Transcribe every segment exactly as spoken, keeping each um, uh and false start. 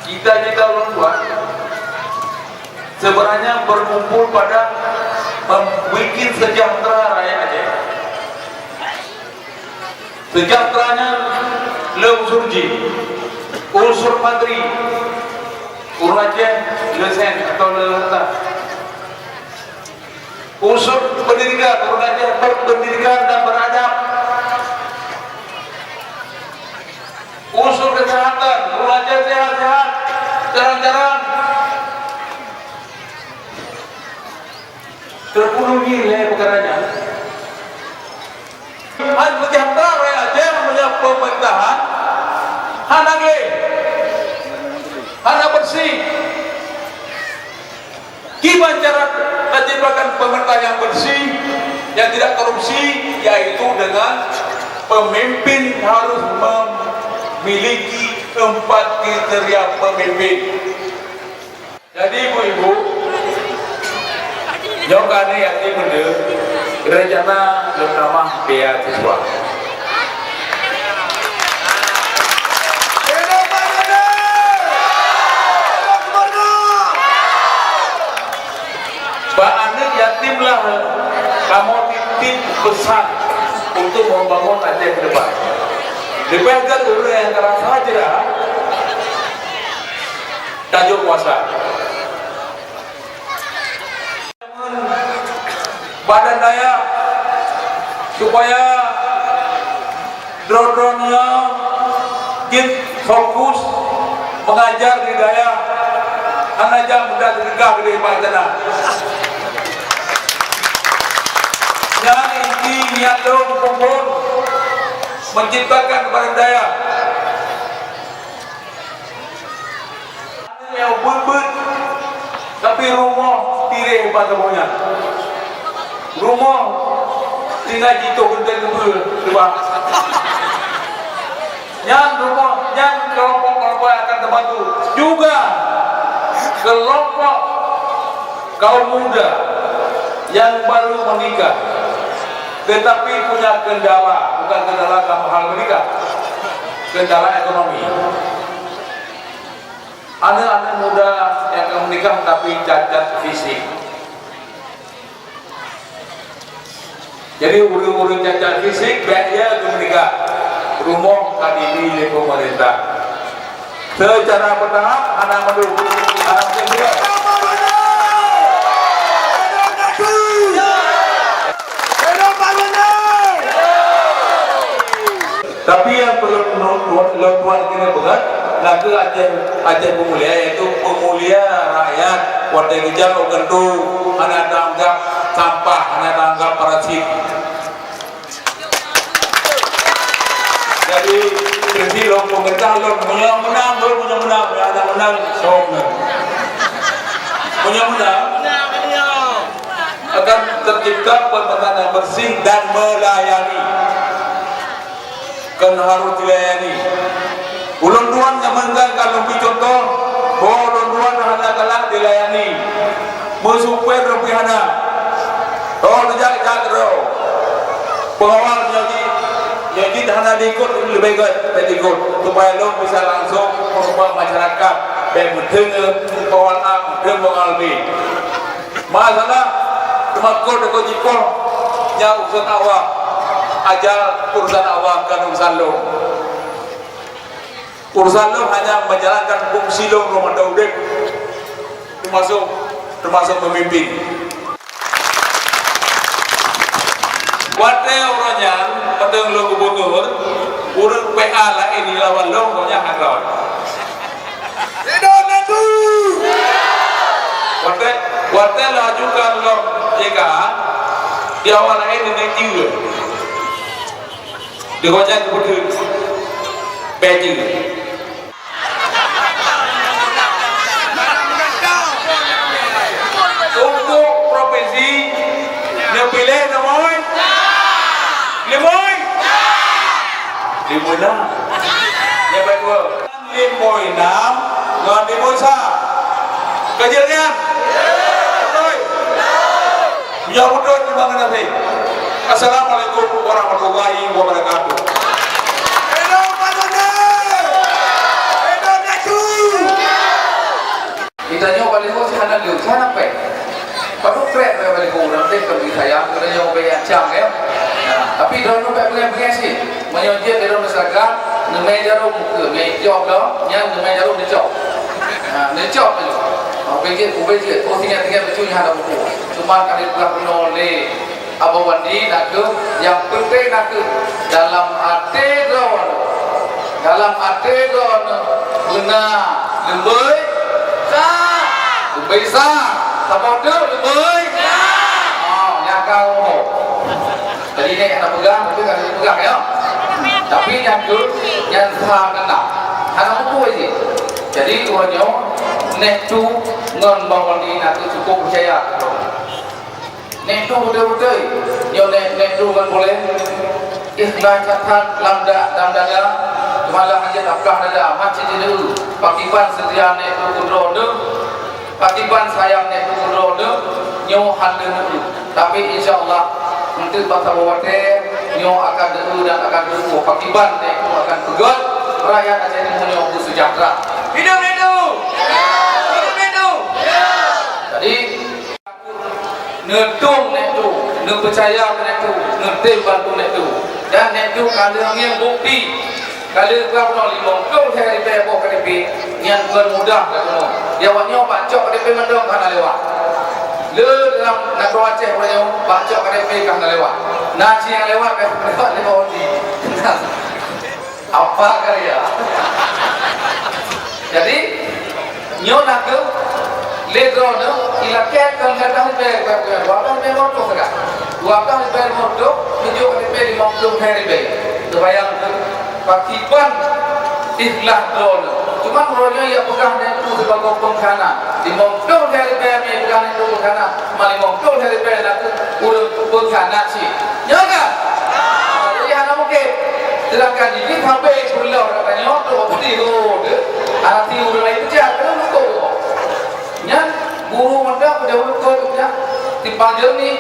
Cita-cita ulôn tuan sebenarnya berkumpul pada membuat sejahtera rakyat Aceh. Sejahteranya le unsur jih, unsur materi, ureuëng Aceh le sen atau le harta. Unsur pendidikan, ureuëng Aceh berpendidikan dan beradab. Unsur kesehatan, ureuëng Aceh sehat-sehat, jarang-jarang. Terpenuhi lé peukara nyan. Hana seujahteura rakyat Aceh meunyoe pemerintahan hana gleh, hana bersih. Kiban cara menciptakan pemerintah yang bersih, yang tidak korupsi, yaitu dengan pemimpin harus memiliki empat kriteria pemimpin. Jadi, ibu-ibu, nyoe ka aneuk yatim meudeuh, rencana lôn tamah beasiswa. Bak aneuk yatim lah kamoe titip pesan untuk membangun Aceh ke depan. Leubeh gét ureuëng nyang ka rasa jeuet, tajok kuasa. Badan dayah supaya droe-droe nyoe jeuet fokus mengajar di dayah, hana jak mudah teudeunggah keudeh bak tanah. Nyan inti niat lôn phon-phon menciptakan badan dayah. Nyang beuet-beuet, tapi rumoh tireh bak saboh nyan. Rumoh tinggai jitoh geunteng keubeue keubah. Nyan rumoh, nyan kelompok-kelompok yang akan terbantu. Juga kelompok kaum muda yang baru menikah, tetapi punya kendala, bukan kendala dalam hal menikah, kendala ekonomi. Aneuk-aneuk muda nyang ka meunikah tapi cacat fisik. Jadi, ureuëng-ureuëng cacat fisik, bék ya keu meunikah. Rumoh ka dibi lé pemerintah. Secara bertahap, hana mandum. Hana mandum juga. Tapi nyang peureulee lôn tuan keuneuk peugah, nakeuh Aceh, Aceh peumulia, yaitu peumulia rakyat. Watée geujak u keutu, hana taanggab sampah, hana taanggab parasit. Jadi, prinsip lôn pemerintah lôn, meunyoe meunang, lôn meunyoe meunang, meunyoe hana meunang, soe meunang. Meunyoe meunang, akan tercipta pemerintahan yang bersih dan melayani. Kon harôh dilayani. Ulôn tuan nyang meungan ka lôn bri cuntoh, boh ulôn tuan hana galak dilayani. Meusupir leubeh hana. Oh, neujak-jak droe. Pengawal nyoe jih, nyoe jih hana diikot, leubeh gét bèk diikot. Supaya lôn bisa langsung meurubah masyarakat, bèk meuteungeut pengawal A, meuteungeut pengawal B. Masalah teumakot deungon jipoh, nyan urusan Allah. Ajal urusan Allah, kon urusan lôn. Urusan lôn hanya menjalankan fungsi lôn lom ateueh udép, teumasuk, teumasuk memimpin. Watèe uroe nyan, watèe lôn gubunur, ureueng P A laén di lawan lôn, gobnyan hana. Ridho Natu! Watèe, watèe lôn ajukan lôn J K, di awak laén di Nanggroe. Di gobnyan gubunur. Bèk jeuet. Untuk provinsi, neupiléh limong? Limong? Limong nam. Nyang beutôi. Limong nam ngon limong sa. Ka jeuet nyan? Beutôi. Meunyoe beutôi, terima kasih. Assalamualaikum warahmatullahi wabarakatuh. Ridho Natu! Ridho Natu! Hana péng. Padub krek bak baliho ureueng teuh keu bri sayang, keu tanyoe bri ancang, ya. Nah, tapi droeneuh bèk beungèh-beungèh cit. Meunyoe jeuet di droeneuh masyarakat, neumè jaroe keu mè ijôb lom, nyan neumè jaroe neucôb. Nah, neucôb laju. Ubé jeuet, ubé jeuet. Oh, tinggai-tinggai bacut nyan hana buku. Cuma ka lheueh peugah bunoe lé Abang Wandi na kheueh, nyang peunteng na kheueh dalam até droeneuh. Dalam até droeneuh beuna leumbôi sa. Leumbôi sa. Saboh teuk leumbôi sa. Oh, nyang ka uroe. Jadi, nèk hana peugah, tapi ka lheueh peugah, ya. Tapi nyang kheueh, nyan sa keunan. Hana muphom jih. Jadi, uroe nyoe, nèk Tu ngon Bang Wandi na kheueh cukup peucaya. Nèk Tu beutôi-beutôi, nyoe nèk, nèk Tu ngon Boleh, ikhlas that-that lam da-, lam dada, teuma lam hajat aplah dada, mat cit jeuet. Pakriban seutia nèk Tu keu droeneuh, pakriban sayang nèk Tu keu droeneuh, nyoe hana leumoh. Tapi insya Allah, eunteuk bak saboh watèe, nyoe akan deuh dan akan deuh. Pakriban nèk Tu akan peugöt rakyat Aceh Timur nyoe beuseujahtra. Hidup nèk Tu! Hidup nèk Tu! Jadi, Neudong nèk Tu, neupeucaya keu nèk Tu, neutem bantu nèk Tu. Dan nèk Tu ka lheueh ngieng bukeuti. Ka lheueh peugah bunoe limong ploh lhèe ribèe boh K T P, nyan kon mudah ka bunoe. Di awak nyoe bak cok K T P mandum ka hana lewat. Le dalam nanggroe Aceh uroe nyoe bak cok K T P ka hana lewat. Na cit nyang lewat, ka lewat lima undi. Apa karya? Jadi, nyoe na kheueh lé droeneuh ilakèe kon dua blaih ribèe, dua blaih ribèe lhèe boh sagai. Dua blaih ribèe lhèe boh, tujoh K T P limong ploh lhèe ribèe. Teubayang kheueh, pakriban ikhlas droeneuh. Cuma droeneuh nyang peugah nyan tu sibagoe peungkhianat. Limong ploh lhèe ribèe nyang peugah nyan tu peungkhianat. Meulimong ploh lhèe ribèe na kheueh ureueng peungkhianat cit. Nyo kan? Ah, jadi hana mungken. Sedangkan jih sabe peureulèe tanyoe tu bak putih tu. Hana ti ureueng laén peucaya, keuneuk lukô. Nyan guru mantong peujeuet lukô tu nyan. Simpang Jernih.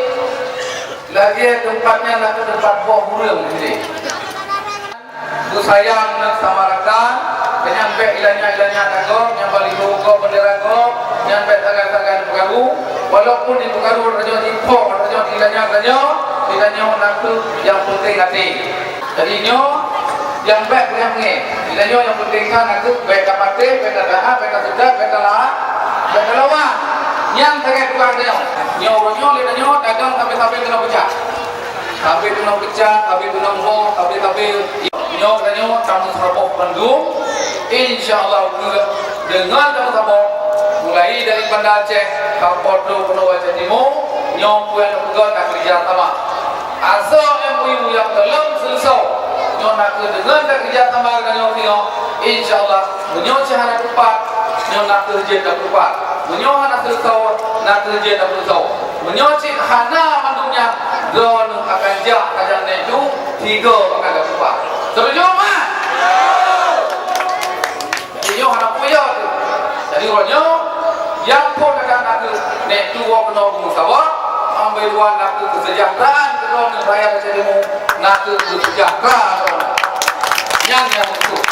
Lagèe teumpat nyan na kheueh teumpat boh ureueng di sini. Beusayang ngon sama rakan, nyan bèk ilanya-ilanya tagob, nyan baliho gob, bendera gob, nyan bèk sagai-sagai peukaru. Walaupun di peukaru tanyoe jiphok, tanyoe ilanya tanyoe, di tanyoe na kheueh nyang peunteng até. Jadi nyoe nyang bèk beungèh-beungèh. Di tanyoe nyang peunteng that na kheueh bèk tapatéh, bèk tataát, bèk taseutôt, bèk tala-, bèk talawan. Nyan sagai tugaih tanyoe. Nyoe uroe nyoe lé tanyoe dagang sabe-sabe keunoe peucah. Sabe keunoe peucah, sabe keunoe boh, sabe-sabe. Nyoe tanyoe tameusaboh bandum. Insya Allah, deungon tameusaboh, mulai dari Banda Aceh, sampoe trôk keunoe Aceh Timu, nyoe peue nyang tapeugah takeurija sama. Asoe M O U nyang gohlom seuleusoe, nyoe na kheueh deungon takeurija sama tanyoe singoh. Insya Allah, meunyoe cit hana teupat, nyoe na kheueh jeuet tapeupat. Meunyoe hana seuleusoe, na kheueh jeuet tapeusoe. Meunyoe cit hana mandum nyan, droeneuh akan jak tajak nèk Tu, tiga akan tapeupat. Setuju, mak? Jadi nyoe hana peue yo teuh. Jadi uroe nyoe, nyang phôn akan na kheueh nèk Tu woe keunoe beumeusawa, ambai luwa na kheueh keuseujahteuraan keu droeneuh rakyat Aceh Timu, na kheueh keuseujahteuraan droeneuh. Nyan nyang beutôi.